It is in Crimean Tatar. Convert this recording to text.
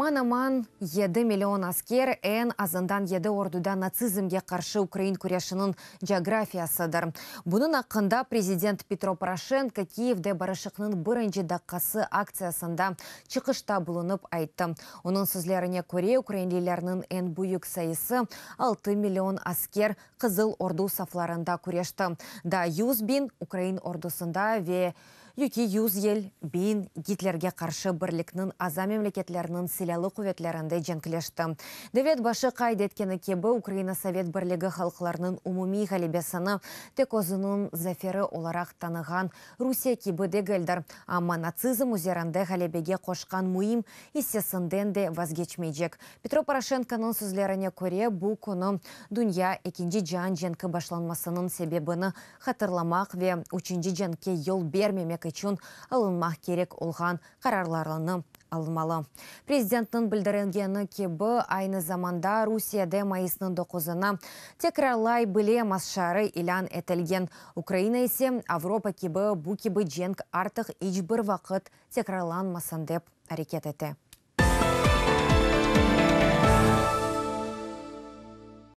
Aman-aman 7 million asker, eñ azından 7 orduda natsizmge qarşı ukrain küreşiniñ coğrafiyasıdır. Bunıñ aqqında prezident Petro Poroşenko Kiyevde Barışıqnıñ birinci daqqası aktsiyasında çıqışta bulunıp ayttı. Onıñ sözlerine köre, ukrainlilerniñ eñ büyük sayısı 6 million asker Qızıl ordu saflarında küreşti. Daa 100 biñ ukrain ordusında ve 250 biñ Gitlerge qarşı birlikniñ aza memleketleriniñ silâlı quvetlerinde cenkleşti. Devlet başı qayd etkeni kibi, Ukraina Sovet Birligi halqlarınıñ umumiy ğalebesini tek özüniñ zaferi olaraq tanığan Rusiye kibi degildir. Amma natsizm üzerinde ğalebege qoşqan müim issesinden de vazgeçmeycek. Petro Poroşenkonıñ sözlerine köre, bu künü dünya ekinci cian cenki başlanmasınıñ sebebini hatırlamaq ve üçünci cenkke yol bermemek içün alınmaq kerek olğan qararlarını almalı. Prezidentniñ bildirgeni kibi, aynı zamanda Rusiyede mayısnıñ 9-ına tekrarlay bilemiz şiarı ilân etilgen. Ukraina ise Avropa kibi bu kibi cenk artıq iç bir vaqıt tekrarlanmasın dep areket ete.